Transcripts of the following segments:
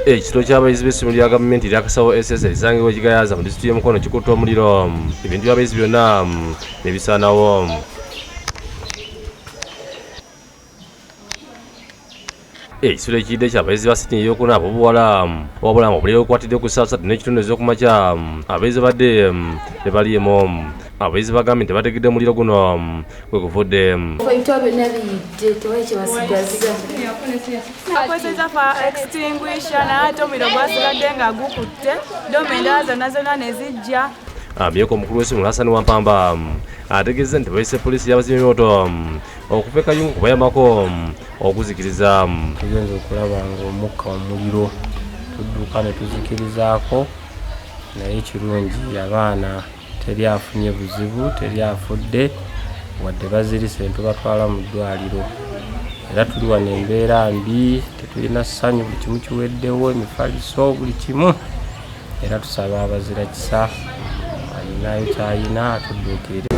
Ekituro ky'abayizi b'essomero lya gavumenti erya Kasawo SS erisangibwa e Kigayaza mu disitulikiti y'e Mukono kikutte omuliro, ebintu by'abayizi byonna ne bisaanawo. Ekisulo ekiyidde ky'abayizi ba siniya ey'okuna ab'obuwala, wabula ng'omuliro gukwatidde ku ssaawa 3:30 ez'okumakya, abayizi babadde tebaliimu. Abayizi bagambye nti tebategedde muliro guno gwe guvudde. Ebitabo byonna biyidde, tewali kye basigazza. Akozesa fire extinguisher naye ate omuliro gwasigadde nga gukutte, ddooma endala zonna zonna ne zijja. Amyuka omukulu w'essomero Hassan Wampamba ategeezezza nti bayise poliisi y'abazimya emyoto okuva e Kayunga okubayambako okuzikiriza. Tugenze okulaba ng'omukka omuliro tudduka ne tuzikirizaako, naye ekirungi abaana teri afunye buzibu, teri afudde, wadde bazirise ne tubatwala mu ddwaliro. Era tuli wano embeera mbi, tetulina ssanyu, buli kimu kiweddewo, emifaliso, buli kimu. Era tusaba abazira kisa alinayo ky'alina atudduukirire.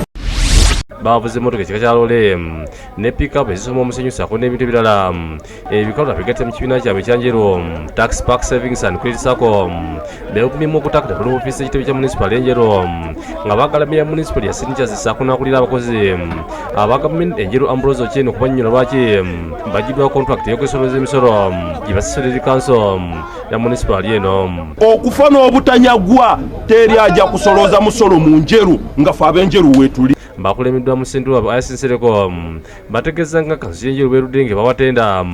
Bavuze emmotoka ekika kya loole ne pickup ezisoma omusenyu ssaako n'ebintu ebirala ebikalu abegatta mu kibiina kyabwe ekya Njeru Tax Park Savings and Credit Sacco beegumyemu okutakata ku ofiisi ekitebe kya munisipaali Enjeru nga baagala meeya munisipaali ya Sinicas ssaako n'akulira abakozi aba gavumenti Enjeru Ambrose Ochieng okubannyonnyola lwaki baggyiddwako kontulakiti ey'okwesolooza emisolo gye basasula eri kanso ya munisipaali eno. Okufa n'obutanyagwa teri ajja kusolooza musolo mu Njeru nga ffe ab'Enjeru weetuli. Bakulembeddwa ssentebe waabwe Ayasi Nsereko bategeeza nga kanso y'Enjeru bwerudde nga ebawa tenda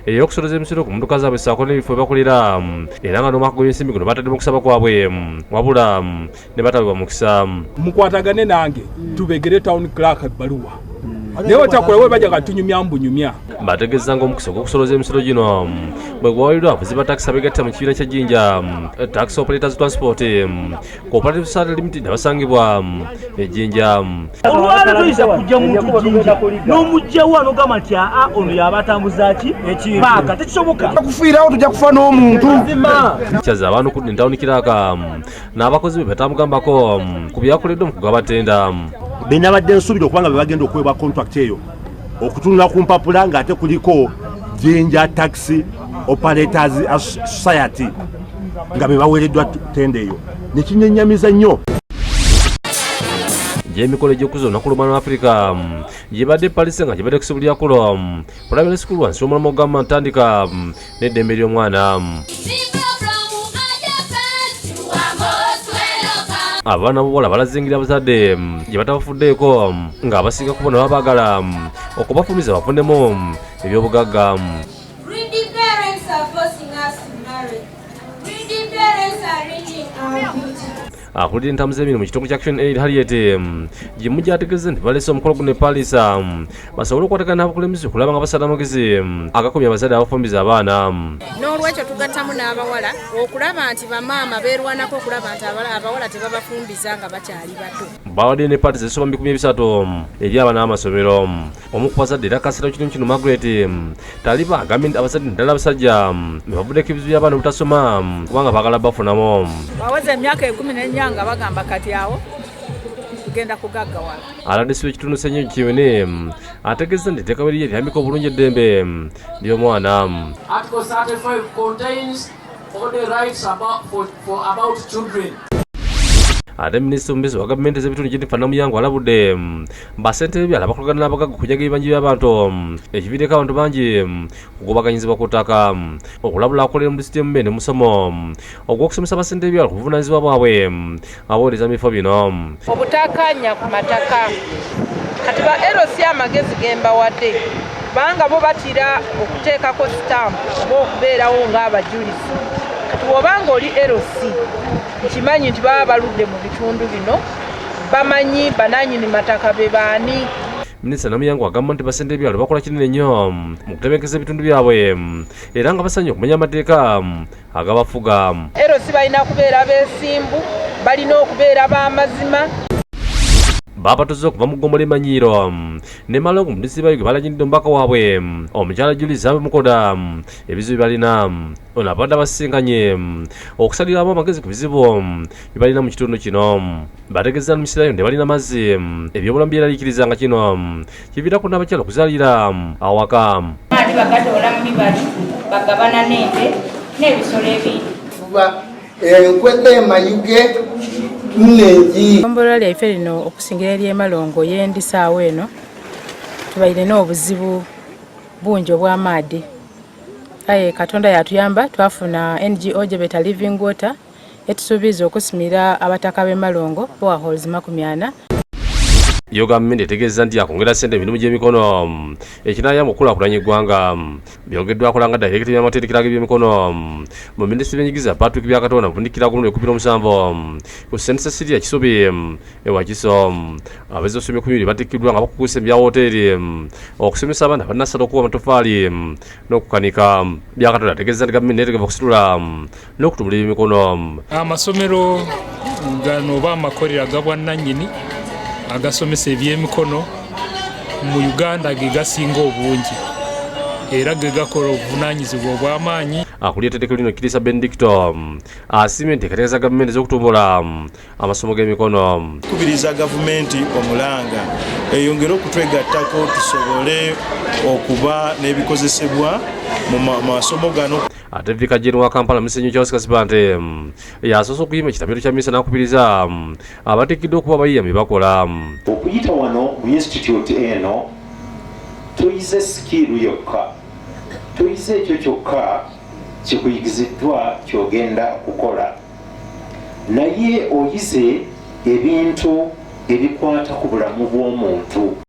ey'okusolooza emisolo ku mmotoka zaabwe ssaako n'ebifo we bakolera, era nga n'omwaka gw'ensimbi guno batadde mu kusaba kwabwe, wabula ne batabibwa mukisa. Mukwatagane nange tubegere town clerk ebbaluwa, naye wetakola we bajja katunyumya mbunyumya. Bategeeza ng'omukisa ogw'okusolooza emisolo gino bwe gwaweereddwa abavuzi ba takisi abeegatta mu kibiina kya Jinja Taxi Operators Transport Cooperative Society Limited abasangibwa e Jinja. Olwaleero toyinza kujja muntu Jinja n'omugjawo anogamba nti aa ono yaba atambuza ki paaka, tekisoboka. Kufiirawo tujja kufa n'omuntu. Kyaza abantu ne town clerk n'abakozi be batamugambako ku byakoleddwa mu kugaba tenda. Benabadde nsuubira okubanga be bagenda okuweebwa contract eyo, okutunula ku mpapula ng'ate kuliko Jinja Taxi Operators Society nga be baweereddwa tenda eyo, nekinyenyamiza nnyo. Gy'emikolo egy'okuza olunaku lw'omwana wa Afirika gibadde Palisa nga gibadde ku ssomero lya Kulo Primary School wansi w'omulamwa ogugamba ntandika n'eddembe ly'omwana. Abaana b'obuwala balazingira abazadde gye batabafuddeeko, ng'abasinga kubona baba baagala okubafumiza bafunemu ebyobugagga. Greedy parents are forcing us to marry. Greedy parents are ruining our future. Akulira entambuza y'emirimu mu kitongole kya Action Aid Harriet Gimu gyategeeza nti baleese omukolo guno e Palisa basobole okukwatagana n'abakulembeze okulaba nga basala amagezi agakomya abazadde abafumbiza abaana. N'olwekyo tugattamu n'abawala okulaba nti bamaama beerwanako okulaba nti abawala tebabafumbiza nga bakyali bato. Bawadde ne paati ezisoba mu 30 eri abaana b'amasomero. Omu ku bazadde era kasira kino kino Margaret Taliba agambye nti abazadde naddala abasajja be bavuddeko ebizibu by'abaana obutasoma kubanga baagala bafunamu. Baweza emyaka 14 nga bagamba kati awo tugenda kugaggawala. Aladisi w'ekitundu Ssennyonyi Kiwene ategeeza nti etteeka bwe lirambika obulungi eddembe ly'omwana. Article 35 contains all the rights about children. Ate minisita omubeezi wa gavumenti ez'ebitundu Jennifer Namuyangu alabudde bassentebe b'ebyalo abakolagana n'abagagga okunyaga ebibanja by'abantu, ekiviireko abantu bangi kugobaganyizibwa ku ttaka. Okulabula akolera mu disitulikiti y'e Mubende musomo ogw'okusomesa bassentebe b'ebyalo ku buvunaanyizibwa bwabwe abaweereza mu bifo bino. Obutakanya ku mataka, kati ba LC amagezi gembawadde, kubanga bo batira okuteekako sitampu oba okubeerawo ng'abajulizi. Kati bw'obanga oli LC, nkimanyi nti baba baludde mu bitundu bino, bamanyi bananyini mataka be baani. Minisita Namuyangu agamba nti bassentebe b'ebyalo bakola kinene nnyo mu kutebenkeza ebitundu byabwe, era nga basanye okumanya amateeka agabafuga. LC balina kubeera beesimbu, balina okubeera b'amazima. Babatuze okuva mu ggombolola emanyiiro ne Malongo mu disitulikiti Bayuge balagidde omubaka waabwe omukyala Julie Zambe Mukoda ebizibu bye balina. Ono abadde abasisinkanye okusaliramu amagezi ku bizibu bye balina mu kitundu kino. Bategeeza mu misirayo nti balina mazzi, ebyobulamu byeraliikiriza nga kino kiviirako n'abakyala okuzaalira awaka. Ate bagatoola mu bibali, bagabana n'ente. N'ebisolo ebindi. Fuba enkwe z'emayuge nnengi. Gombolola lyaife lino, okusingira ery'emalongo yendi saawa eno, tubaire n'obuzibu bungi obw'amaadhi, aye Katonda yatuyamba twafuna NGO gye beeta Living Water, etusuubiza okusimira abataka b'emalongo boreholes 40. Yo gavumenti etegeeza nti yakwongera ssente emirimu gy'emikono, ekinayamba okukulaakulanya eggwanga. Byogeddwako nga dayirekita y'amatendekero ag'ebyemikono mu minisitule y'ebyenjigiriza, Patrick Byakatonda, muvundikira ku luno 17 ku St Cecilia Kisubi ewakiso. Abayizi osomye 12 batikkiddwa nga bakukusa ebya woteeri okusomesa abaana bannasala okuwa amatofaali n'okukanika. Byakatonda ategeeza nti gavumenti neetegefu okusitula n'okutumbula ebyemikono. Amasomero gano oba amakolero agabwannannyini agasomesa ebyemikono mu Uganda ge gasinga obungi era ge gakola obuvunanyizibwa obw'amaanyi. Akulira ettendekero lino, Kirisa Benedicto, asiimye enteekateeka za gavumenti ez'okutumbula amasomo g'emikono. Kubiriza gavumenti omulanga eyongere okutwegattako tusobole okuba n'ebikozesebwa mu masomo gano. Ate Vicar General wa Kampala, Musenyu Charles Kasibante, yasoose okuyima ekitamiro kya misa n'akubiriza abatikkiddwa okuba abayiiya bye bakola. Okuyita wano mu institute eno, toyize skill yokka, toyize ekyo kyokka kikuyigiziddwa kyogenda kukola, naye oyize ebintu ebikwata ku bulamu bw'omuntu.